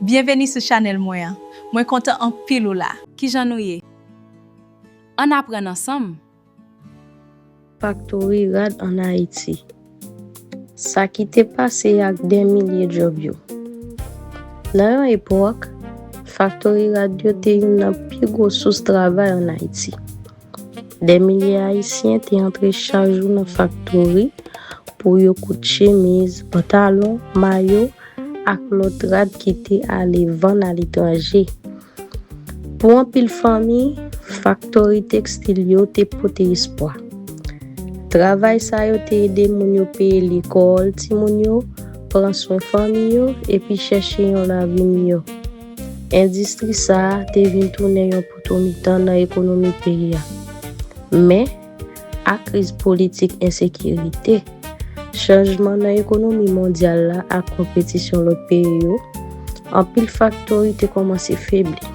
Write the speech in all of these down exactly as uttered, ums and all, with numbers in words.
Byenveni sou chanèl mwen an. Mwen kontan anpil ou la. Kijan nou ye? Ann aprann ansanm. Faktori rad ann Ayiti. Sa ki te pase ak dè milye djòb yo. Nan yon epòk, faktori rad yo te youn nan pi gwo sous travay ann Ayiti. Dè milye Ayisyen te antre chak jou nan faktori pou yo koud chemiz, pantalon, mayo ak lòt rad ki te ale vann aletranje. Pou anpil fanmi, faktori tekstil yo te pote espwa. Travay sa yo te ede moun yo peye lekòl timoun yo, pran swen fanmi yo, epi chèche yon lavi miyò. Endistri sa a te vin tounen yon potomitan nan ekonomi peyi a. Men, ak kriz politik, ensekirite, chanjman nan ekonomi mondyal la ak konpetisyon lòt peyi yo, anpil faktori te kòmanse febli.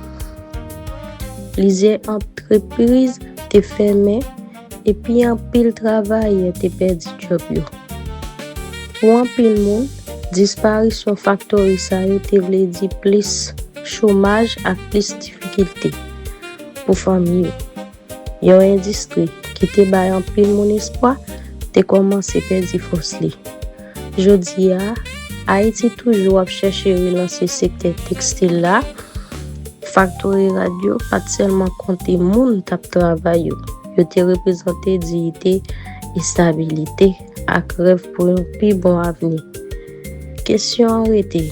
Plizyè antrepriz te fèmen, epi anpil travayè te pèdi djòb yo. Pou anpil moun, disparisyon faktori sa yo te vle di plis chomaj ak plis difikilte pou fanmi yo. Yon endistri ki te bay anpil moun espwa te kòmanse pèdi fòs li. Jodi a, Ayiti toujou ap chèche relanse sektè tekstil la. Faktori rad yo pa t sèlman konte moun t ap travay yo, yo te reprezante diyite, estabilite ak rèv pou yon pi bon avni. Kesyon an rete,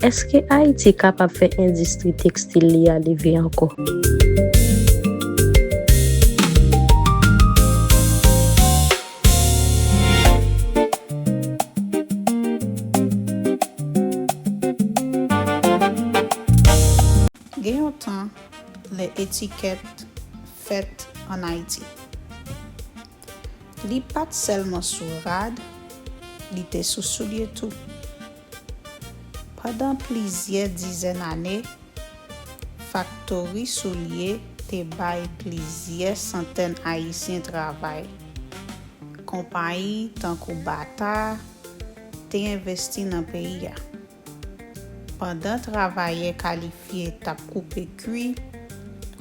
èske Ayiti kapab fè endistri tekstil li a leve ankò? Gen yon tan, lè etikèt fèt ann Ayiti. Li pa t sèlman sou rad, li te sou soulye tou. Pandan plizyè dizèn ane, faktori soulye te bay plizyè santèn Ayisyen travay. Konpayi tankou Bata te envesti nan peyi a. Pandan travayè kalifye t ap koupe kwi,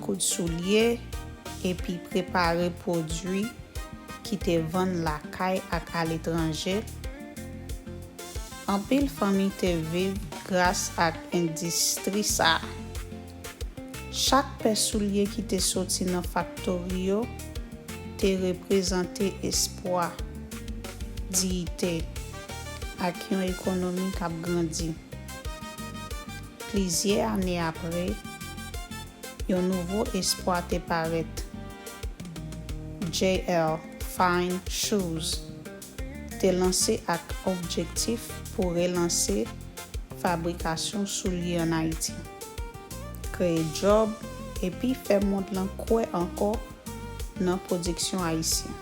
koud soulye, epi prepare pwodui ki te vann lakay ak aletranje, anpil fanmi te viv gras ak endistri sa a. Chak pè soulye ki te soti nan faktori yo te reprezante espwa, diyite, ak yon ekonomi k ap grandi. Plizyè ane apre, yon nouvo espwa te parèt. J L Fine Shoes te lanse ak objektif pou relanse fabrikasyon soulye ann Ayiti, kreye djòb, epi fè mond lan kwè ankò nan pwodiksyon ayisyen.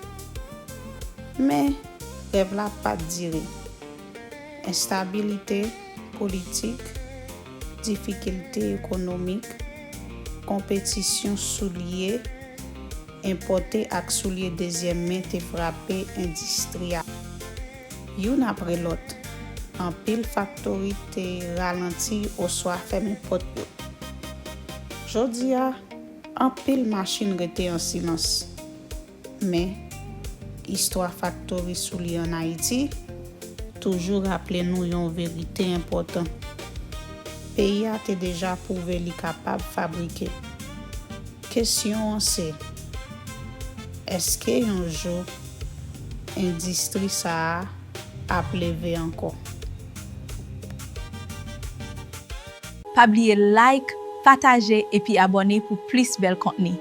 Men, rèv la pa t dire. Enstabilite politik, difikilte ekonomik, konpetisyon soulye enpòte ak soulye dezyèm men te frape endistri a. Youn apre lòt, anpil faktori te ralanti oswa fèmen pòt yo. Jodi a, anpil machin rete an silans. Men, istwa faktori soulye ann Ayiti toujou raple nou yon verite enpòtan. Peyi a te deja pwouve li kapab fabrike. Kesyon an se, èske yon jou endistri sa a ap leve ankò? Pa bliye like, pataje epi abòne pou plis bèl kontni.